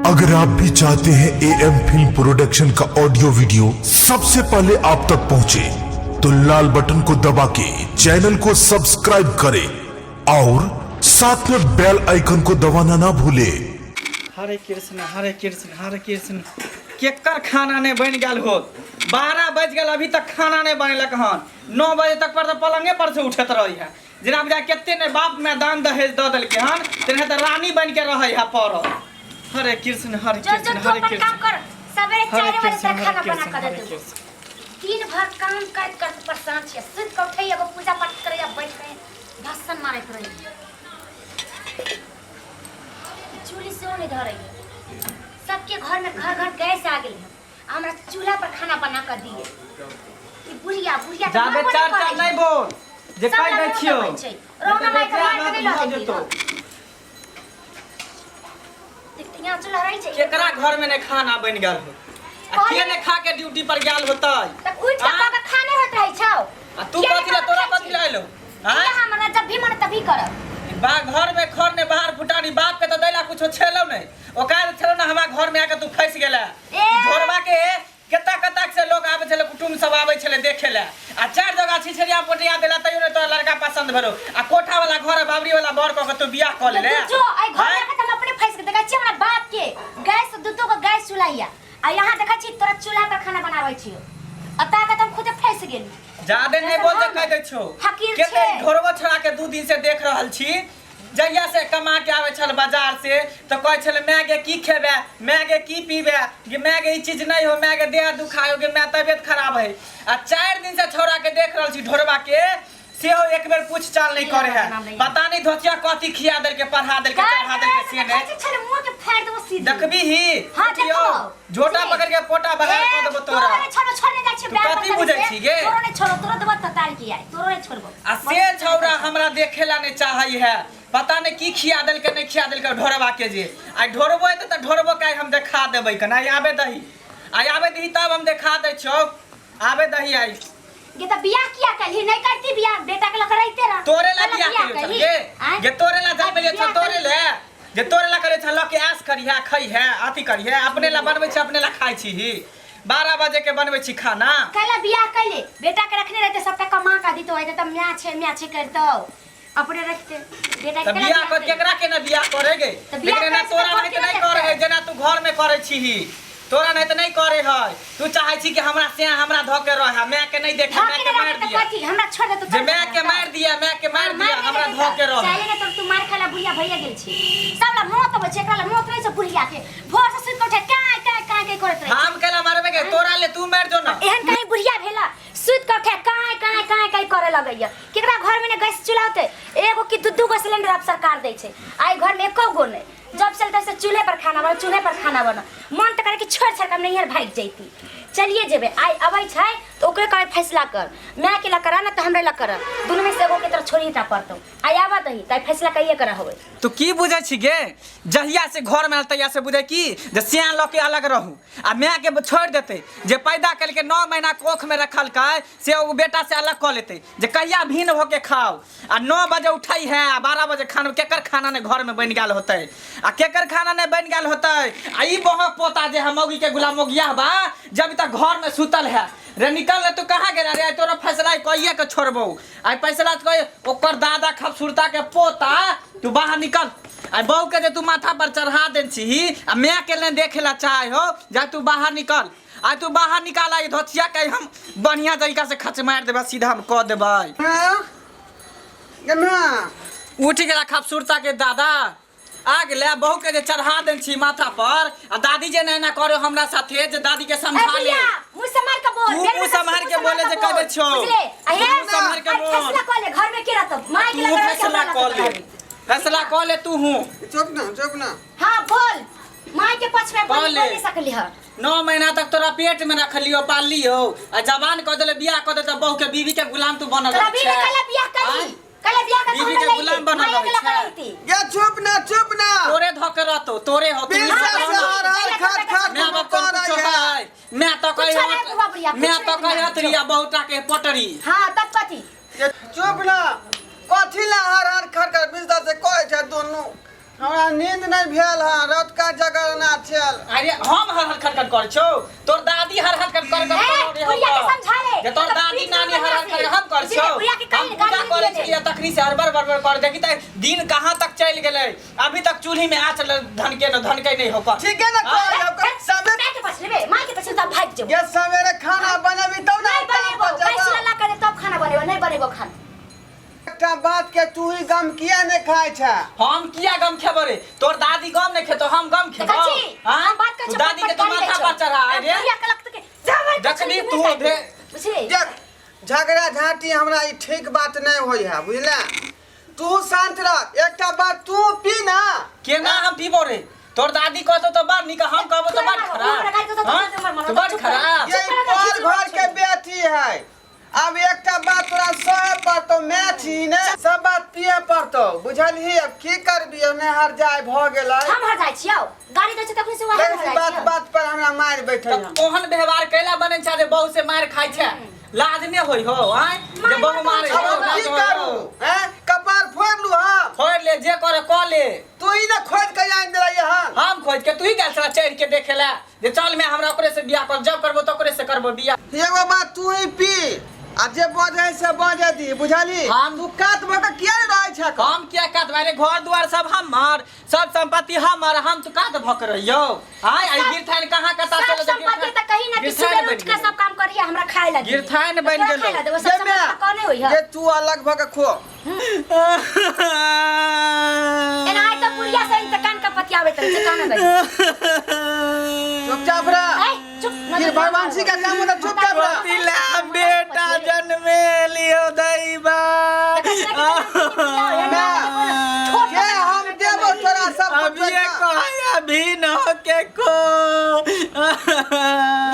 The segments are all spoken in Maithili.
अगर आप भी चाहते हैं ए एम फिल्म प्रोडक्शन का ऑडियो वीडियो सबसे पहले आप तक पहुंचे, तो लाल बटन को दबा के चैनल को सब्सक्राइब करें और साथ में बेल आइकन को दबाना ना भूलें। हरे कृष्ण हरे कृष्ण हरे कृष्ण। केकर खाना नहीं बनि गेल हो? 12 बज गेल, अभी तक खाना नहीं बनेलक हन। 9 बजे तक पर तऽ पलंगे पर से उठैत रही है। जेना बुझा कते ने बाप में दान दहेज दऽ देलकै हन, तेना तऽ रानी बनि के रहै है पर। हरे कृष्ण हरे जो जो कृष्ण तू हरे अपन कृष्ण काम कर। सवेरे हरे 4 बजे कृष्ण तक हरे खाना बना कृष्ण कर हरे दे। कृष्ण। दिन भर काम करत करत परेशान छियै। सुति कऽ उठै, एगो पूजा पाठ करै, बैठ के भसन मारैत रहै। चूल्ही सेहो नहि धरै। सबके घर में घर घर गैस आ गेल है, हमरा चूल्हा पर खाना बना कर दिए। ई बुढ़िया बुढ़िया तऽ जाबे मरबो चार नहि चार करै। नहीं बोल जे सब कहि दै लगबो छियौ। करै छै। रौना माय के मार के नहि लऽ भऽ जेती। जेतौ। देखते यहाँ चूल्हा रहै छै। केकरा घर में नहीं खाना बनि गेल हो आ के नहीं खा के ड्यूटी पर गेल होतै? तऽ उठि कऽ आँ? कऽ के खाने होइत रहै छौ। आ तू किया कथी ले नहि तोरा खाइ कथी छी? ले एलौ? किया? आँय? हमरा जब भी मन तभी करब। बा घर में खर ने बाहर फुटानी। बाप के तो दैला कुछो छेलौ नहीं, ओकार छेलौ ना। हमरा घर में आके तू फंस गेला। ए! ढोरबा के कत्ता कत्ता से लोग आबै छलै, कुटुम्ब सब आबै छलै देखे ले, आ चारि जगह छिछरिया पोटिया देला, तैयो ने तोरा लड़का पसंद भेलो। आ कोठा वाला घर बाबरी वाला बर कऽ के तू बियाह कऽ लेले। तू जो एहि घर में आँय? आके तऽ हम अपने फंसि के देखै छियै। हमरा बाप के गैस दू दू गो गैस चूल्हा यऽ, आ यहाँ देखै छी तोरा चूल्हा पर खाना बनाबै छियौ। एतऽ आके तऽ हम खुदे फंसि गेली। जादे नहीं बोल, कह दै छौ। हकीर केते छै। ढोरबो छोड़ा के 2 दिन से देख रहल छी। जहिया से कमा के आबै छल बाजार से, तऽ कहै छलै, माय गे, की खेबै? माय गे, की पीबै? गे माय गे, ई चीज नहीं हो। माय गे, देह दुखायो। गे माय, तबियत खराब है। आ 4 दिन से छौड़ा के देख रहल छी ढोरबा के, सेहो एक बेर पूछ चाल नहीं करे है। पता नहीं धोतिया कथी खिया देलके, पढ़ा देलके, चढ़ा देलके, से नहीं। छले मुंह के फाड़ देबो सीधे। देखबी ही। हाँ, देखियौ, देखो। झोटा पकड़ के पोटा बाहर कऽ देबो तोरा। तोरा नहीं छोड़ो, छोड़ने जाइ छियै। तू कथी बुझै छी गे? तोरो नहीं छोड़ो, तोरो देबो ततार की आइ, तोरो नहीं छोड़बो। आ से छौड़ा हमरा देखेला नहीं चाहै है। पता नहीं की खिया देलकै, नहीं खिया देलकै ढोरबा के जे। आइ ढोरबो एतै तऽ ढोरबो के आइ हम देखा देबै कन। आइ आबे दही, आइ आबे दही, तब हम देखा दै छियौ। आबे दही आइ। गे, तऽ बियाह किया कैलही? नहीं करती बियाह, बेटा के लऽ के रहिते रह। तोरे ला कहलक बियाह करियो छल कैलही? गे? आँय? गे, तोरे ला जाय बियाह छल तोरे कैलही? ले जे तोरे ला करे छल, लऽ के ऐश करिहे, खइहे, अथी करिहे। अपने ला बनबै छी, अपने ला खाइ छी। 12 बजे के बनबै छी खाना। कैला बियाह कैले? बेटा के रखने रहते, सबटा कमा के दितो। होते तऽ म्या छै, म्या छै करतौ, अपने रखते बेटा के। तऽ कैला बियाह कर कैले? केकरा के ना बियाह करे गे? तऽ बियाह लेकिन एना करै छै तोरा तऽ नहीं तऽ कोन नहीं के करे है। देखतै? जेना तू घर में करे छीही, तोरा नहीं तऽ नहीं करे है। तू चाहे छी कि हमरा से हमरा धऽ के रह, माय के नहीं देखे, माय धऽ के के मार रखते दिया। कथी? हमरा छोड़ दे तू। जे माय के मार दिया, माय के मार दिया, हमरा धऽ के रह। चाहिए ने तू मार खाला बुढ़िया भैया गेल छी। सब ला मौत अबै छै, एकरा ला मौत नहीं छै। बुढ़िया के भोर से सुति के उठे काय काय काय काय करैत रहै। हम केला मारबे के? तोरा ले तू मार जो ना। एहन कहीं बुढ़िया भेला? सुति के उठे काय काय काय काय करे लगैया। केकरा घर में ने गैस चूल्हा होते? एगो कि दू दू गो सिलेंडर अब सरकार दै छै, आइ घर में एको गो नहीं। जब चलते से चूल्हे पर खाना बना, चूल्हे पर खाना बना। मन तऽ करे कि छोड़ छाड़ के हम नैहर भागि जैती, चलिए जेबै। आइ अबै छै तऽ ओकरे कहबै, फैसला कर, माय के ला करा ना तऽ हमरे ला कर, दुनू में से एगो के तोरा छोड़ही टा पड़तौ। आइ आबऽ दही तऽ आइ फैसला कहिए कर होबै। तू की बुझै छी गे? जहिया से घर में आयल तहिया से बुझै की जे सियान लऽ के अलग रहू आ माय के छोड़ि देतै। जे पैदा केलकै, 9 महीना कोख में रखलकै, से ओ बेटा से अलग कऽ लेतै जे कहिया भिन्न होके खाओ। आ 9 बजे उठै है आ 12 बजे खाना। केकर खाना नहि घर में बनि गेल होतै? आ केकर खाना नहि बनि गेल होतै? आ ई बहक पोता जे है मौगी के गुलाम मौगिया बा, जब तक घर में सुतल है। रे निकल रे, तू कहाँ गेला रे? आइ तोरा फैसला कहिए के छोड़बौ। आइ फैसला कह ओकर दादा खबसूरता के पोता। तू बाहर निकल। आइ बहू के जे तू माथा पर चढ़ा देन छीही आ माय के ने देखे ला चाहे हो, जा तू बाहर निकल। आइ तू बाहर निकाल। आई धोतिया के हम बढ़िया तरीका से खच मार देबै, सीधा हम कऽ देबै। गे ना। उठ गेला खबसूरता के दादा, आ गेले। बहू के जे चढ़ा देन छी माथा पर आ दादी जे ने एना करे हमरा साथे, जे दादी के ए समझा ले। बुढ़िया, मुँह सम्हार के बोल। तू बेर मुँह में सम्हार के बोले जे कह दै छियौ। बुझले? आ हे, तू मुँह सम्हार के आइ बोल। फैसला कऽ ले, घर में के रहतौ, माय के तू लगा फैसला कऽ ले, फैसला कऽ ले तू हूँ। चुप ना, चुप ना। हाँ, बोल। माय के पक्ष में बोल। कऽ ले। बोल नहीं सकली है। 9 महीना तक तोरा पेट में रखलियो, पाललियो आ जवान कऽ देले, बियाह कऽ दे तऽ बहू के बीवी के गुलाम तू बनल तोरा रहै बीवी छै। कला बियाह करी? आँय? कला बियाह कर? बीवी के गुलाम बनल रहै छै। गे चुप ना, चुप ना। तोरे धऽ के रहतौ, तोरे हो तू। बीस साल से हर हर खाट खाट मैं बाप कर कुछो रही है। है मैं तो कुछो कही नहीं बुआ बुढ़िया, मैं कुछो तो नहीं कही हतरिया बहुटा के पटरी। हाँ, तब कथी? गे चुप ना, कथी ला हर हर खट खट 20 साल से कहै छै दुनू? हमरा नींद नहीं भेल है, रतका जगरना छल। अरे हम हर हर खटखट कर छौ, तोर दादी हर हर खटखट कर कर ए, कर बुढ़िया के समझा ले। जे तोर तो दादी पीठ नानी में हर हर बढ़िया से। खटखट हम कर बुझलियै, छौ। बुढ़िया के हम कहीं पूजा गाली करे नहीं छियै तखनी से हर बर बर बर कर देखी त दिन कहाँ तक चलि गेलै, अभी तक चूल्ही में आँच धनके न धनके नहीं होकर। ठीक है ना, कोई सबे माय के पास लेबे, माय के पास तब भाग जेबो। ये सवेरे खाना बनेबी तब ना नहीं बनेबो, ताप गैस जबो। चूल्हा ला के तब खाना बनेबो, नहीं बनेबो खाना। एकटा बात के तू ही गम किया नहीं खाय छे? हम किया गम खेबो रे? तोर दादी गम नहीं खेतो, हम गम खेबो। देखै छी, हाँ? हम बात करै तू छियौ, दादी के फटफट तू गाली दै माथा छौ। पर चढ़ा आ रे। बुढ़िया के लगतै के जाबै तऽ जखनी चलि तू गेलै। भे- बुझलियै? देख, झगड़ा झांटी हमरा ई ठीक बात नहीं होई है, बुझले? तू शांत रह, एकटा बात तू पी ना। केना हम पीबो रे? तोर दादी कहतो तो बड़ नीक, हम कहबो तो बड़ खराब। हाँ? तो बड़ खराब। ये पर घर के बेटी है। अब एकटा बात तोरा सहे पड़तो, मैं छी ने सब बात पिए पड़तो, बुझलही? अब की करबी, ने हर जाय भ गेलै। हम हर जाइ छियौ, गाड़ी दै छै तखनी से वहाँ हर जाइ बात छियौ। बात पर हमरा मारि बैठे तऽ ओहन व्यवहार कैला बनै छै जे बहू से मारि खाइ छै? लाज नहि होइ हो आँय जे बहू मारे अब हो? हम लाज की होइ हो? करू हैं? कपार फोड़ लू हम? फोड़ि ले, जे करे कऽ ले। तू ही ना खोज के आनि देलै हन। हम खोज के? तू ही गेल छला चढ़ि के देखे ला जे चल में हमरा ओकरे से बियाह कर, जब करबो तो ओकरे से करबो बियाह। एगो बात तू ही पी आ जे बजै से बजै दी, बुझलही? तू कात भऽ के किया रहै छै? हम किया कात भाई रे? घर दुआर सब हमर, सब संपत्ति हमर, हम तो कात भऽ के रहियौ आय? आई गिरथान कहाँ कता सब चले? संपत्ति त कहीं ना कि सुबह उठ के सब काम करिए, हमरा खाए लगी। गिरथान बनि तोरा गेलौ। खाए ला देबो, सब जे संपत्ति त कने होई है जे तू अलग भऽ के खो। एना आइ त बुढ़िया से त कान के पतियाबैत रहै छै, कान गई। चुपचाप रह। ए चुप न। ये भगवान जी का काम होता, चुपचाप रह। तिला बेटा जन्मे लियो दैबा। के हम देबो तोरा सब कुछ। अभी कहे अभी न के को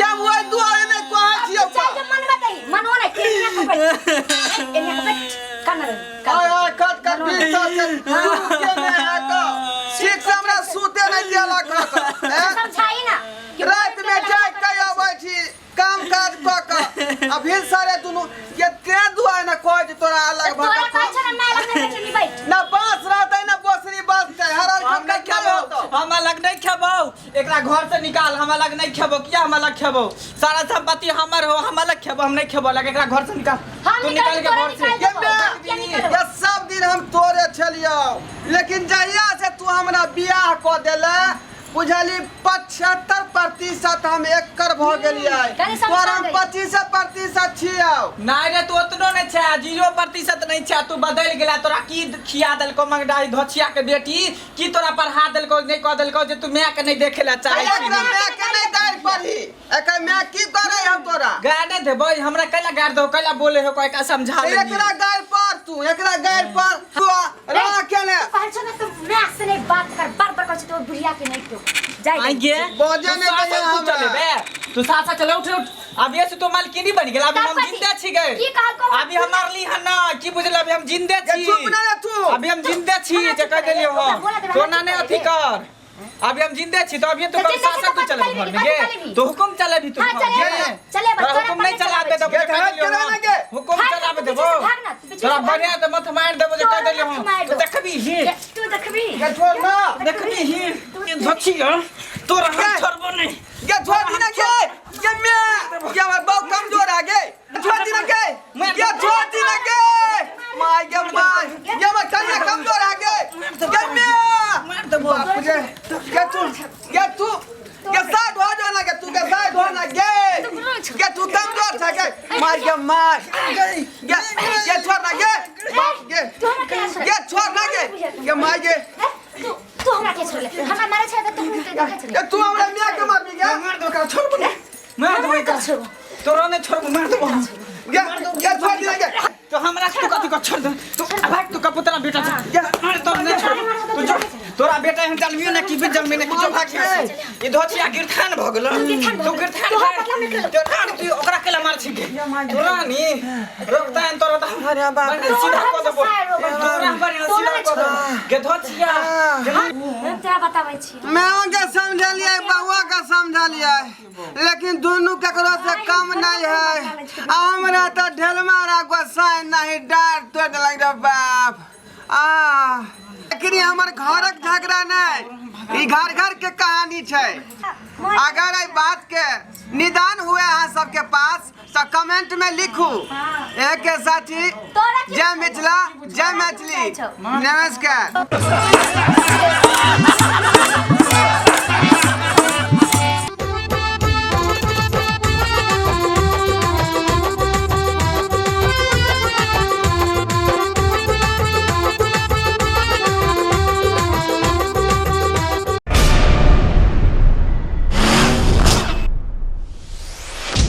ये ओइ दुआरे नहि कहै छियौ। चल जे मनवा दही, मनवा नहीं, एनिया के बैठ, एनिया के बैठ, कान रही। आय आय कट कट बिस्तर से तू के नहि है तो ठीक से हमरा सुते नहि देलक हँ। हैं? समझाई ना कि राति में जाग के अबै छी काम काज कऽ के, आ फिर सारे दुनू ये ते दुआरे ने कहै छै तोरा अलग भऽ तोरा के कहै खो। छौ ना, माय लग नहीं बैठ, नहीं बैठ। ना बाँस रहतै ना बोसरी बजतै, हर हर हम नहीं खटखट नहि खेबो। होतौ। हम अलग नहीं खेबो, एकरा घर से निकाल। हम अलग नहीं खेबो। किया हम अलग खेबो? सारा संपत्ति हमर हो, हम अलग खेबो? हम नहीं खेबो अलग, एकरा घर से निकाल। हम तू निकाल निकाल के तोरा घर से। निकाल ये देबो। बे, किया निकालबो? ये सब दिन हम तोरे छलियौ, लेकिन जहिया से तू हमरा बियाह कऽ देले, बुझली, 75% हम एकर भऽ गेलियै। कनि समझा तोर हम गई। 25% छियौ। नहीं रे, तू उतनो नहीं छै, 0% नहीं छै। तू बदल गेला। तोरा की खिया देलको मंगडाई धोछिया के बेटी? की तोरा पढ़ा देलको नहीं कह देलको जे तू माय के नहीं देखे ला चाहे छी? एकरा माय के नहीं गारि पढ़ी, एकर माय की करे हम तोरा? गाय नहीं देबै हमरा। कैला गार दो? कैला बोले हो? कैला समझा ले। एकरा गारि पढ़ तू, एकरा गारि पढ़ तू, रह के ने। कहै छौ ना तू माय से नहीं बात कर, बार बार कहै छौ तो बुढ़िया के नहीं तो जाय। आई गे। बजे तू नहि सासा दैया तू हमरा। चले बे, तू सासा चले। उठ उठ, अब ये से तो मालकिनी बन गेल। अभी तब हम कथी? जिंदे छी गए। की कहलकौ? अभी हम मारली हन ना की बुझल? अभी हम जिंदे ये छी। चुप ना रे तू। अभी हम जिंदे छी हमरा जे चुप कह करे, देलियो। ओकरा हम बोला देबै, तो ना हमरा नहीं चुप अथी करे। कर। अभी हम जिंदे छी तो अभी तू तऽ कब जिंदे छी सासा तऽ तू कथी चले चलेबही, घर में कथी गे? चलेबही? तो हुकुम चलेबी तू हाँ, घर चलेबै, गे? चलेबै, तोरा तोरा हुकुम नहीं पर नहीं चलाबे चलाबै देबो गे, कह भाग देलियो केना हम। ने गे? हुकुम भाग ना, चलाबे तू देबो। पीछे से भाग ना, तू पीछे तोरा से भाग। बढ़िया तो मत मार देबो जे कह तोरा देलियो मत हम। मार तू देबो। देखबी ही। ये, तू देखबी। ये छोड़ ना। देखबी ही धोछी तोरा हम गे। छोड़बो नहीं। ये छोड़ दी ना गे, ये मैं ये हमर बहुत कमजोर आ गे। छोड़ दी ना गे, ये छोड़ दी ना गे, my गे my, ये हमर कन्या कमजोर आ गे। ये मैं मार देबो। बाप रे, ये तू, ये तू, ये साइड हो जा ना गे, तू के साइड हो ना गे। ये तू कमजोर छ गे, मार गे मार, ये ये छोड़ ना गे, बाप गे। तू हमरा केना छोड़ले? ये छोड़ ना गे, ये मार गे। हे, तू तू हमरा के छोड़ले? हमरा मारे छै त तू के देखै छले? ये तू हमरा मियाँ के मारबी गे? मार दो एकरा, छोड़बो नहीं, मार देबो एकरा। छोड़बो। तोरा नहीं छोड़बो, मार देबो हम। ये ये छोड़ दी ना गे। तो हमरा तू कथी कर? छोड़ दे तू, भाग तू कपुतरा बेटा छ। अरे तोर नहीं छोड़बो, तू जो तोरा बेटा एहन जन्मियो ना कि जन्मे ना कि जो, भाग यहाँ से। ई धोछिया गिरथान भ गेलो। गिरथान भऽ तू गेलो। गिरथान तोहर भऽ मतलब निकलल। तोरा तू ओकरा केला मार छी गे? तोरा नी रोकता हन तोरा त अरे बाप रे। सीधा कऽ देबो। तोरा तोरा बढ़िया सीधा कऽ देबो गे धोछिया। हम तोरा बताबै छी। मैं के समझलिए, बउआ के समझलिए, लेकिन दुनू केकरो से कम नहीं है। आ हमरा तो ढेलमारा गोसाई नहीं डार तोड़ देलक रे बाप। आ लेकिन ई हमर घरक झगड़ा नहि, ई घर घर के कहानी छै। अगर एहि बात के निदान हुए अहाँ सबके पास तो कमेंट में लिखू। एक के साथ ही तोरा की- जय मिथिला, जय मैथिली, नमस्कार।